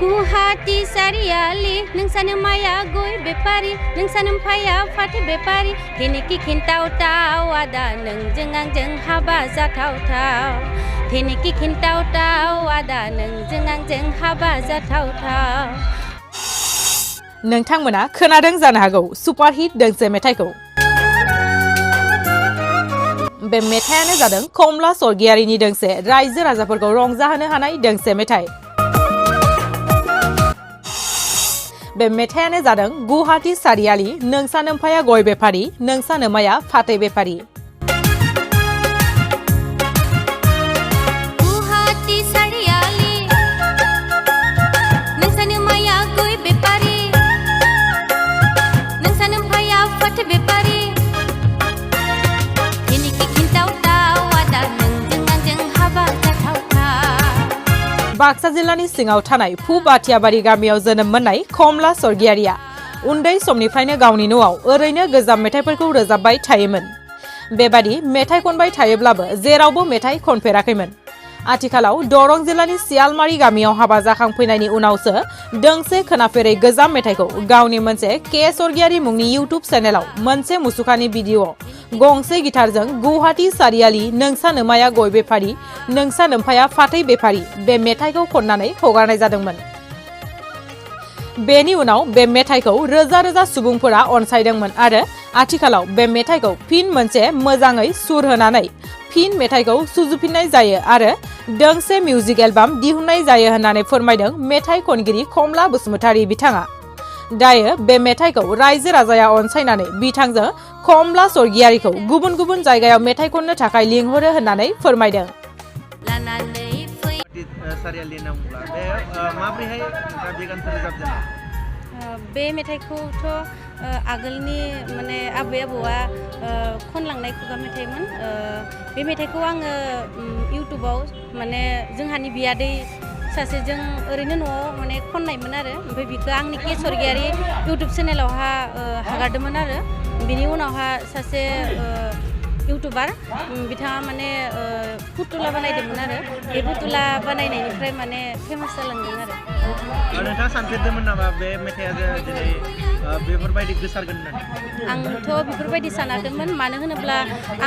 गुवाहाटी सारियालि नोंसानो माया गय बेपारि नोंसानो फाया फाथो बेपारि धेनेखि खिन्थावथाव आदा नोंजों आंजों हाबा जाथावथाव धेनेखि खिन्थावथाव आदा नोंजों आंजों हाबा जाथावथाव। नोंथांमोना खोनादों जानो हागौ सुपारहिट दोंसे मेथाइखौ। बे मेथाइयानो जादों कमला स्वर्गियारिनि दोंसे रायजो राजाफोरखौ रंजाहोनो हानाय दोंसे मेथाइ। बे मेथाइयानो जादों गुवाहाटी सारियालि नोंसानो फाया गय बेपारि नोंसानो माया फाथै बेपारि। गुवाहाटी सारियालि नोंसानो माया गय बेपारि नोंसानो फाया फाथो बेपारि धेनेखि खिन्थावथाव आदा नोंजों आंजों हाबा जाथावथाव। बाक्सा जिल्लानि सिङाव थानाय फुबाथियाबारि गामियाव जोनोम मोननाय कमला स्वर्गियारिया उन्दै समनिफ्रायनो गावनि न'आव ओरैनो गोजाम मेथाइफोरखौ रोजाबबाय थायोमोन। बेबादि मेथाइ खनबाय थायोब्लाबो जेरावबो मेथाइ खनफेराखैमोन। आथिखालाव दरं जिल्लानि सियालमारि गामियाव हाबा जाखांफैनायनि उनावसो दोंसे खोनाफेरै गोजाम मेथाइखौ गावनि मोनसे के स्वर्गियारि मुंनि इउटुब चेनेलाव मोनसे मुसुखानि भिडिअ गंसे गिटारजों गुवाहाटी सारियालि नोंसानो माया गय बेपारि नोंसानो फाया फाथै बेपारि बे मेथाइखौ खननानै हगारनाय जादोंमोन। बेनि उनाव बे मेथाइखौ रोजा रोजा सुबुंफोरा अनसायदोंमोन आरो आथिखालाव बे मेथाइखौ फिन मोनसे मोजाङै सुर होनानै फिन मेथाइखौ सुजुफिननाय जायो आरो दोंसे मिउजिक एलबाम दिहुननाय जायो होननानै फोरमायदों मेथाइ खनगिरि कमला बसुमतारी बिथाङा। दायो बे मेथाइखौ रायजो राजाया अनसायनानै बिथांजों कमला स्वर्गियारिखौ गुबुन गुबुन जायगायाव मेथाइ खननो थाखाय लिंहरो होननानै फोरमायदों। बे मेथाइखौथ' आगोलनि माने आबै आबौआ खनलांनाय खुगा मेथाइमोन। बे मेथाइखौ आङो इउटुबाव माने जोंहानि बियादै सासेजों ओरैनो न'आव माने खननायमोन आरो ओमफ्राय बिखौ आंनि के स्वर्गियारि इउटुब चेनेलावहा हगारदोंमोन आरो बिनि उनावहा सासे इउटुबार बिथाङा माने फुथुला बानायदोंमोन आरो बे फुथुला बानायनायनिफ्राय माने फेमास जालांदों आरो। नोंथाङा सानफेरदोंमोन नामा बे मेथाइया दिनै बेफोरबायदि गोसारगोन होननानै? आंथ' बेफोरबायदि सानाखैमोन मानो होनोब्ला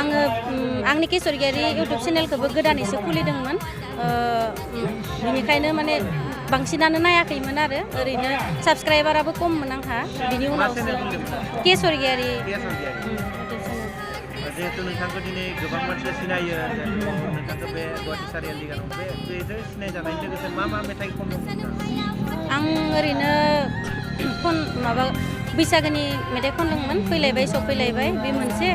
आङो आंनि के स्वर्गियारि इउटुब चेनेलखौबो गोदानैसो खुलिदोंमोन बेनिखायनो माने बांसिनानो नायाखैमोन आरो ओरैनो साबस्क्राइबाराबो खममोन आंहा बिनि उनावसो के स्वर्गियारि जिहेतु नोंथांखौ दिनै गोबां मानसिया सिनायो नोंथांखौ बे गुवाहाटी सारियालि गानाव बेजों सिनायजानायनि लोगोसे मा मा मेथाइ खनदोंमोन? आं ओरैनो माबा बैसागोनि मेथाइ खनदोंमोन फैलायबाय सफैलायबाय बे मोनसे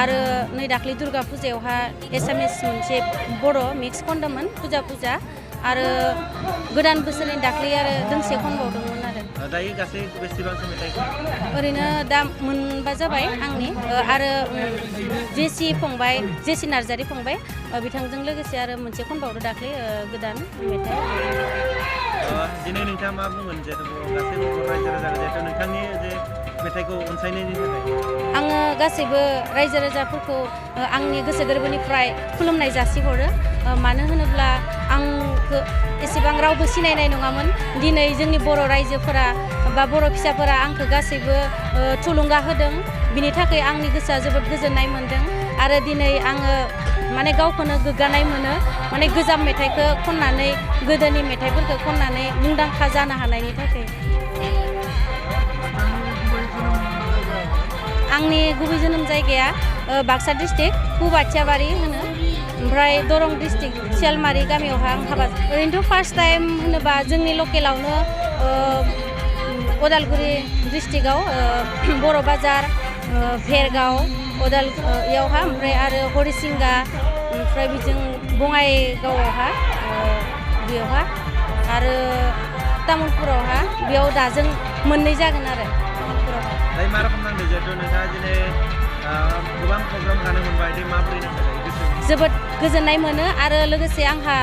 आरो नै दाख्लै दुर्गा फुजायावहा एसामिस मोनसे बर' मिक्स खनदोंमोन फुजा आरो गोदान बोसोरनि दाख्लै आरो दोंसे खनबावदोंमोन आरो। दायो गासै बेसेबांसो मेथाइ? ओरैनो दा मोनबा जाबाय आंनि आरो जेसि नार्जारि फंबाय बिथांजों लोगोसे आरो मोनसे खनबावदो दाख्लै गोदान मेथाइ। दिनै नोंथाङा मा बुंगोन जिहेतु गासैबो रायजो राजा जिहेतु नोंथांनि जे मेथाइखौ अनसायनायनि थाखाय? आङो गासैबो रायजो राजाफोरखौ आंनि गोसो गोरबोनिफ्राय खुलुमनाय जासिहरो मानो होनोब्ला आंखौ एसेबां रावबो सिनायनाय नङामोन। दिनै जोंनि बर' रायजोफोरा बा बर' फिसाफोरा आंखौ गासैबो थुलुंगा होदों बिनि थाखाय आंनि गोसोआ जोबोद गोजोननाय मोनदों आरो दिनै आङो माने गावखौनो गोग्गानाय मोनो माने गोजाम मेथाइखौ खननानै गोदोनि मेथाइफोरखौ खननानै मुंदांखा जानो हानायनि थाखाय। आंनि गुबै जोनोम जायगाया बाक्सा डिस्ट्रिक्ट फुबाथियाबारि होनो ओमफ्राय दरं डिस्ट्रिक्ट सियालमारि गामियावहा आं हाबा ओरैनोथ' फार्स्ट टाइम होनोबा जोंनि लकेलावनो उदालगुरि डिस्ट्रिक्टआव बर' बाजार भेरगाव इयावहा ओमफ्राय आरो हरिसिंगा ओमफ्राय बिजों बङाइगावआवहा बेयावहा आरो तामुलपुरावहा बेयाव दाजों मोननै जागोन आरो तामुलपुरावहा। मा रोखोम नांदों जिहेतु नोंथाङा दिनै गोबां प्रग्राम गानो मोनबाय माबोरै नांदों? जोबोद गोजोननाय मोनो आरो लोगोसे आंहा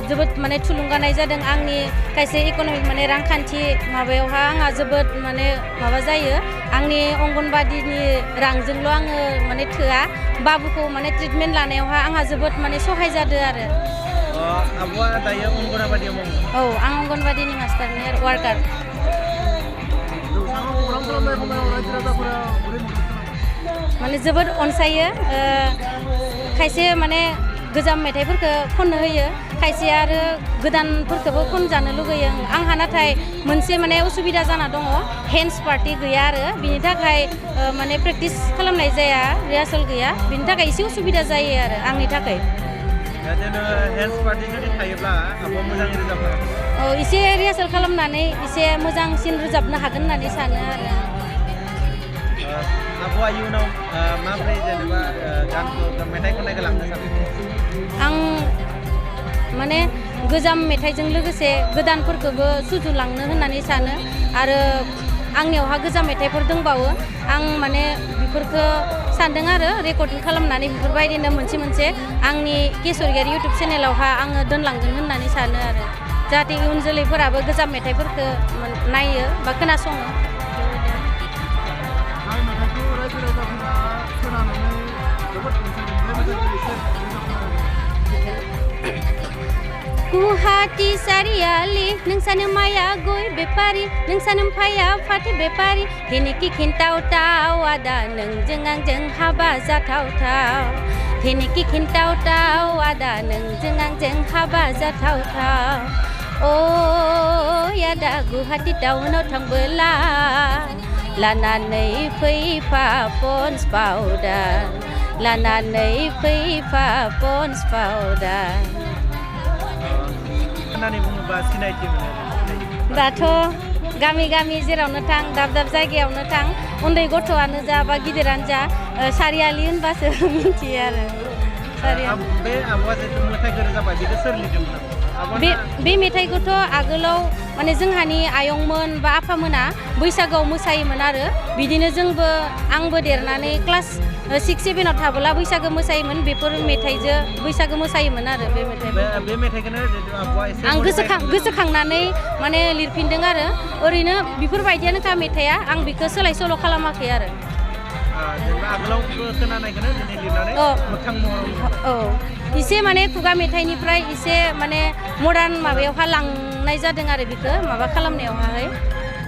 जोबोद माने थुलुंगानाय जादों आंनि खायसे इक'नमिक माने रांखान्थि माबायावहा आंहा जोबोद माने माबा जायो आंनि अंगनबादिनि रांजोंल' आङो माने थोआ बाबुखौ माने ट्रिटमेन्ट लानायावहा आंहा जोबोद माने सहाय जादों आरो। आब'आ दायो अंगनाबादियाव मावो औ आं अंगनबादिनि मास्टारनि वार्कार जौसाङाव प्रग्राम खालामनाय समाव रायजो राजाफोरा बोरै माने जोबोद अनसायो खायसे माने गोजाम मेथाइफोरखौ खननो होयो खायसे आरो गोदानफोरखौबो खनजानो लुगैयो आंहा नाथाय मोनसे माने उसुबिदा जाना दङ हेन्डस पार्टि गैया आरो बिनि थाखाय माने प्रेक्टिस खालामनाय जाया रिहार्सेल गैया बिनि थाखाय एसे उसुबिदा जायो आरो आंनि थाखाय जेनेबा हेन्डस पार्टि जुदि थायोब्ला आब'आ मोजाङै रोजाबनो हागोन औ एसे रिहार्सेल खालामनानै एसे मोजांसिन रोजाबनो हागोन होननानै सानो आरो आब'आ इयुनाव माबोरै जेनेबा गानखौ मेथाइ खननायखौ लांनो सानो आं माने गोजाम मेथाइजों लोगोसे गोदानफोरखौबो सुजुलांनो होननानै सानो आरो आंनियावहा गोजाम मेथाइफोर दंबावो आं माने बेफोरखौ सानदों आरो रेकर्डिं खालामनानै बेफोरबायदिनो मोनसे मोनसे आंनि केसरियारि इउटुब चेनेलावहा आङो दोनलांगोन होननानै सानो आरो जाहाथे इयुन जोलैफोराबो गोजाम मेथाइफोरखौ नायो बा खोनासङो गुवाहाटी सारियालि नोंसानो माया गय बेपारि नोंसानो फाया फाथो बेपारि हेनेखि खिन्थावथाव आदा नोंजों आंजों हाबा जाथावथाव हेनेखि खिन्थावथाव आदा नोंजों आंजों हाबा जाथावथाव अ आदा गुवाहाटी टाउनाव थांबोला लानानै फैफा पन्स पाउडार लानानै फैफा पन्स पाउडार होननानै बुङोबा सिनायथि मोनो दाथ' गामि गामि जेरावनो थां दाब दाब जायगायावनो थां उन्दै गथ'आनो जा बा गिदिरानो जा सारियालि होनबासो मिथियो आरो बे आब'आ जिथु मेथाइखौ रोजाबबाय बेखौ सोर लिरदोंमोन बे मेथाइखौथ' आगोलाव माने जोंहानि आयंमोन बा आफामोना बैसागोआव मोसायोमोन आरो बिदिनो आंबो देरनानै क्लास 6-7आव थाबोला बैसागो मोसायोमोन बेफोर मेथाइजों बैसागो मोसायोमोन आरो बे मेथाइखौनो आब'आ एसे आं गोसोखांनानै माने लिरफिनदों आरो ओरैनो बेफोरबायदियानोखा मेथाइआ आं बेखौ सोलाय सोल' खालामाखै आरो जेनेबा आगोलाव खोनानायखौनो दिनै लिरनानै मोगथां महराव औ एसे माने खुगा मेथाइनिफ्राय एसे माने मडार्न माबायावहा लांनाय जादों आरो बेखौ माबा खालामनायावहाय